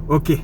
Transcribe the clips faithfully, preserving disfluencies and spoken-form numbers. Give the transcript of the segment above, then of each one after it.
Ok.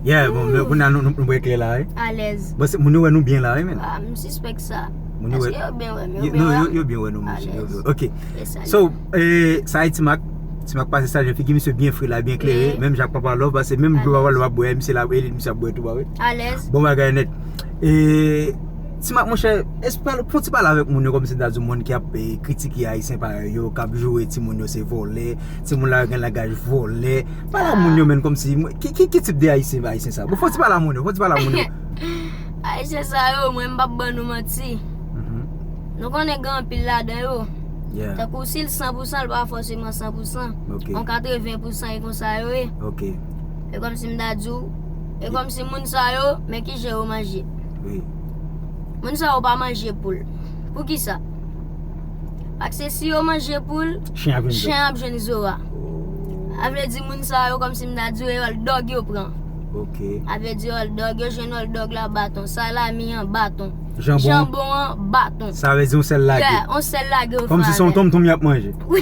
Yeah, bon, men kounye a nou, nou, nou byen klè la, wi. Alèz. Bon, se, moun yo wè nou byen la, wi, men. Ah, m sispèk sa. Moun yo wè. Èske yo byen wè m? Yo, yo byen wè m? Yo byen wè nou, monchè. Alèz. Ok. Yes, alèz. So, eh, sa e Ti Mac. Ti Mac pase salye figi misye byen fre la, byen klere. Menm jan ak Papa Love, pase menm dlo Papa Love ap bwè, misye la, e li, misye ap bwè tou, ba wi. Alèz. Bon bagay nèt. E, Ti Mac, monchè, esp-, pale, fè yon ti pale avèk moun yo, kòmsi m ta di w, moun ki ap, eh, kritike Ayisyen parèy yo, k ap joure timoun yo se vòlè, timoun la yo gen langaj vòlè. Pale ak moun yo, menm kòmsi, ki, ki, ki tip de Ayisyen, Ayisyen sa? Bon, fò ti pale ak moun yo, fò ti pale ak moun yo. Ayisyen sa yo, mwen m p ap ban nou manti. Nou konnen gen anpil ladan yo. Yeah. Tankou si l san pou san, l pa fòseman san pou san. Ok. Yon katreven pou san e konsa yo ye. Ok. E kòmsi m ta di w, e kòmsi moun sa yo, men ki jan yo manje. Wi. Moun sa yo pa manje poul. Poukisa? Paske si yo manje poul, chen ap jwenn zo a. Oh. A vle di moun sa yo kòmsi m ta di w e hot dog yo pran. Ok. A vle di hot dog, yo jwenn hot dog la baton, salami an baton, janbon an baton. Sa vle di yon sèl lage. Yeah, yon sèl lage yo fè avè l. Kòmsi se yon tonmtonm y ap manje. Wi.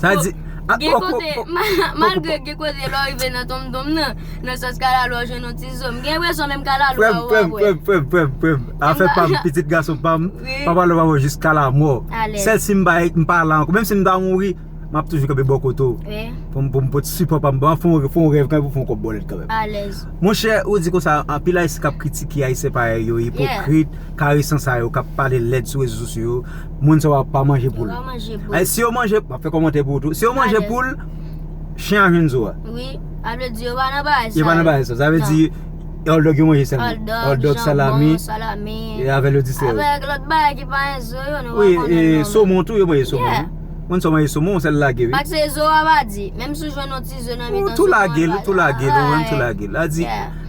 Sa di, gen kote, ma-, malgre gen kote lè w rive nan tonmtonm nan, nan sòs kalalou a w jwenn yon ti zo. M gen enpresyon menm kalalou a ou ap wè. Frè m, frè m, frè m, frè m, frè m. Afè pa m, pitit gason pa m, Papa Love avè w jiska lamò. Alèz. Sèl si m pa, m pa la ankò. Menm si m ta mouri, m ap toujou kanpe bò kote w. Wi. Pou m, pou m pote sipò pa m. Bon, fè yon, fè yon rèv kanmenm pou fè yon kòb bòlèt kanmenm. Alèz. Monchè, ou di konsa, anpil Ayisyen k ap kritike Ayisyen parèy yo, ipokrit, karesan sa yo, k ap pale lèd sou rezo sosyo yo, moun sa yo pa manje poul. Yo pa manje poul. Ay, si yo manje, m ap fè kòmantè pou ou tou. Si yo manje poul, chen a jwenn zo a. Wi, a vle di yo pa nan bagay sa. Yo pa nan bagay sa. Sa vle di, hot dog yo manje sèlman. Hot dog, hot dog, janbon, salami. Salami. E avè lòt disè yo. Avèk lòt bagay ki pa gen zo yo, nou pa konnen non. Wi, e somon tou, yo manje somon, wi. Yeah. Moun sa yo manje somon, sèl lage, wi. Paske zo a pa di. Menm si w jwenn yon ti zo nan mitan somon an, tou lage l, tou lage l, ou menm tou lage l. Sa di,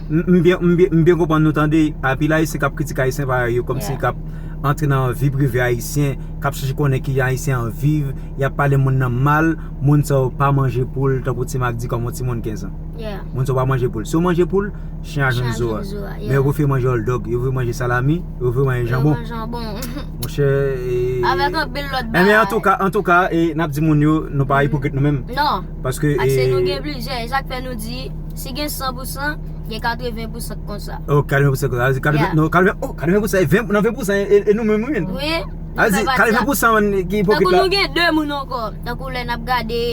m, m byen, m byen, m byen konprann nou tande, anpil Ayisyen k ap kritike Ayisyen parèy yo, kòmsi k ap antre nan vi prive Ayisyen, k ap chèche konnen kijan Ayisyen an viv, y ap pale moun nan mal, moun sa yo pa manje poul, tankou Ti Mac di kòm yon timoun kenz an. Yeah. Moun sa yo pa manje poul. Si yo manje poul, chen a jwenn zo a. Men yo prefere manje hot dog, yo prefere manje salami, yo prefere manje janbon. Yo manje janbon. Monchè, e, avèk anpil lòt bagay. Enben, antouka, antouka, e, n ap di moun yo, nou pa ipokrit nou menm. Non. Paske, paske nou gen plizyè, e sa k fè nou di, si gen san pou san, gen katreven pou san k konsa. Oh, katreven pou san k konsa. Sa vle di katreven, non, katreven, oh, katreven pou san, e ven, nan ven pou san, e, e nou menm, wi, menm. Wi, nou fè pati. Sa vle di katreven pou san ki ipokrit la. Tankou nou gen de moun ankò. Tankou lè n ap gade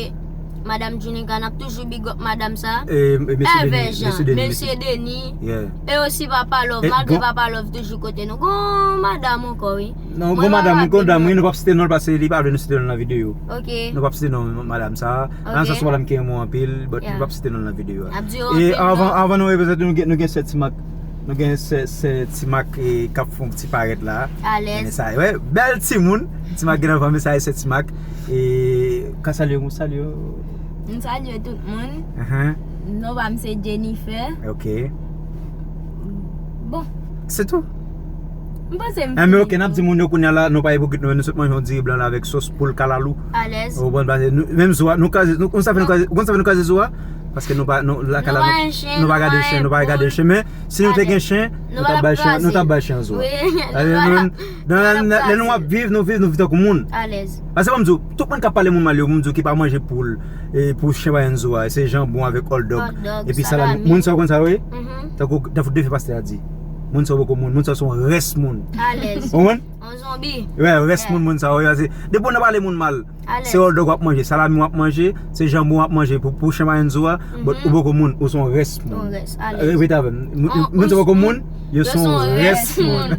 Madam Junica, n ap toujou big up madanm sa. E, e, mesye Denis, mesye Denis. Mesye Denis. Yeah. E osi Papa Love, malgre Papa Love toujou kote nou. Gon madanm ankò, wi. Non, gon madanm, gon dam, wi, nou p ap site non l paske li pa vle nou site non l nan videyo. Ok. Nou p ap site non madanm sa. Ok. Nan sans ou madanm ki renmen w anpil, but nou p ap site non l nan videyo a. N ap di yo anpil non. E avan, avan nou reprezante, nou gen, nou gen sè Ti Mac. Nou gen sè, sè Ti Mac, e, k ap fè yon ti parèt la. Alèz. Men sa, wè, bèl timoun. Ti Mac gen nan fanmi sa, e sè Ti Mac. E, ka salye, ou salye. M salye tout moun. Non pa m se Jennifer. Ok. Bon. Se tou. M panse m fini. Enben, ok, n ap di moun yo kounye a la, nou pa ipokrit, nou, nou sot manje yon diri blan la avèk sòs poul kalalou. Alèz. Ou konprann, paske nou, menm zo a, nou kraze, nou, ou konn sa fè nou kraze, ou konn sa fè nou kraze zo a? Paske nou pa, nou, lakay la, nou pa gen chen, nou pa gade chen, men si nou te gen chen, nou t ap bay chen, nou t ap bay chen zo a. Wi, nou pa t ap Nan, nan, nan, lè nou ap viv, nou viv, nou viv tankou moun. Alèz. Paske ban m di w, tout moun k ap pale moun mal yo, moun di w ki pa manje poul, e, pou chen pa jwenn zo a, se janbon avèk hot dog, epi salami. Moun sa yo konn sa yo ye? Tankou, tankou defen pastè a di. Moun sa yo poko moun, moun sa yo se yon rès moun. Alèz. Ou konprann? Yon zonbi. Wè, rès moun, moun sa yo ye. Depi w nan pale moun mal, se hot dog w ap manje, salami w ap manje, se janbon w ap manje pou, pou chen pa jwenn zo a, but ou poko moun, ou se yon rès moun. Yon rès, alèz. Repete avè m. Moun, moun sa yo poko moun, yo se yon rès moun.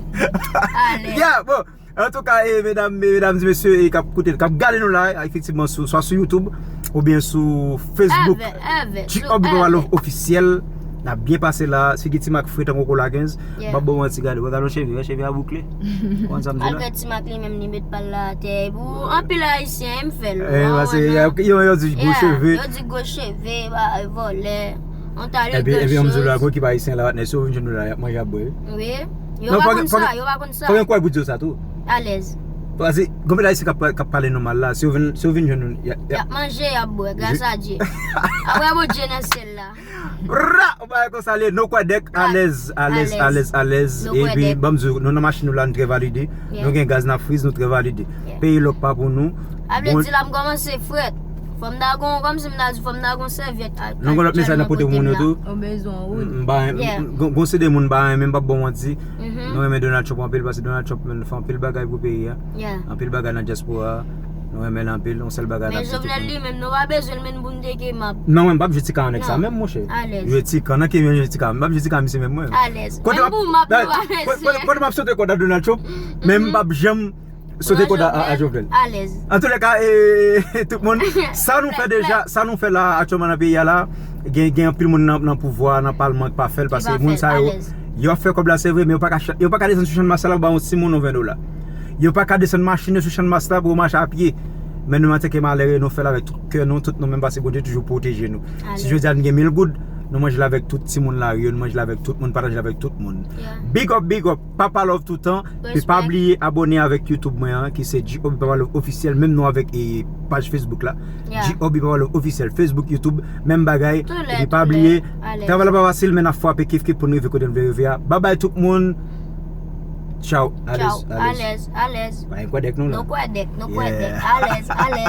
Alèz. Yeah, bon. Antouka, e, medam, e, medam e mesye, e, k ap koute, k ap gade nou la, efektivman, sou, swa sou YouTube, oubyen sou Facebook. G-Up Papa Love Officiel. N ap byen pase la, figi Ti Mac fre tankou kola kenz. M p ap ba w manti, gade, wè, gade yon cheve, wè cheve a boukle. Konprann sa m di la? Malgre Ti Mac li menm li met pa l la atè, pou anpil Ayisyen, m fè l. Yo, yo di gwo cheve. Yo di gwo cheve, vòlè, yon ta de grann choz. Epi, epi, yon m di w la, gwo ekip Ayisyen la, patnè, si yo vin jwenn nou la, y ap manje, y ap bwè. Wi. Yo pa konn sa, yo pa konn sa. Fòk gen kouray pou di yo sa tou. Alèz. Paske, gen anpil Ayisyen k ap, k ap pale nou mal la, si yo vin, si yo vin jwenn nou, y a, y a. Y ap manje, y ap bwè, gras a Dye. Apre Bondye nan syèl la. Ra! Ou pa wè konsa l ye, nou kwè dèk, alèz, alèz, alèz, alèz. Epi, ban m di w, nou nan machin nou la, nou trè valide. Nou gen gaz, n ap friz, nou trè valide. Peyi lòk pa pou nou. A vle di la, m kòmanse frèt. Fò m ta gon, kòmsi m ta di, fò m ta gon sèvyèt ak Nou gon lòt mesaj nan pote pou moun yo tou. Ou bezwen, wi. M ba Yeah. gon gon se de moun ba renmen, m p ap bon manti. Mhm. Nou renmen Donald Trump anpil paske Donald Trump fè anpil bagay pou peyi a. Yeah. Anpil bagay nan dyaspora. Nou renmen l anpil, yon sèl bagay Men n ap di tout Jovenel moun. Li menm, nou pa bezwen l menm pou n teke m ap. Non, men m p ap jwe ti ka avèk sa Non. menm, monchè. Alèz. Jwe ti ka, nan ki jwe ti ka? M p ap jwe ti ka misye menm mwen. Alèz. Kote Menm m pou m ap ap- nou pa kote- bezwen. kote m ap sote kòd a Donald Trump, men m p ap janm sote kòd a a Jovenel. Alèz. An tou lè ka, e, tout moun, sa nou fè deja, sa nou fè la aktyèlman nan peyi a la, gen gen anpil moun nan nan pouvwa, nan palman ki pa fè l, paske moun sa yo, yo ap fè kòb la se vre, men yo pa ka yo pa ka desann sou Channmas la pou ba yon timoun yon ven dola. Yo pa ka desann machin yo sou Channmas la pou yo mache a pye. Men nou antanke malere, nou fè l avèk tout kè nou, tout nou menm, paske Bondye toujou pwoteje nou. Si jodi a nou gen mil goud, nou manje l avèk tout timoun lari yo, nou manje l avèk tout moun, pataje l avèk tout moun. Big up, big up, Papa Love toutan. Epi pa bliye abòne avèk YouTube mwen an, ki se G O B Papa Love Officiel, menm non avèk e paj Facebook la. G O B Papa Love Officiel, Facebook, YouTube, menm bagay. Epi pa bliye, travay la pa fasil, men n ap frape kif kif pou n rive kote n vle rive a. Babay tout moun. Tchaw. Alèz. Alèz. Alèz. Pa gen kwè dèk nou la. Nou kwè dèk, nou kwè dèk. Alèz, alèz.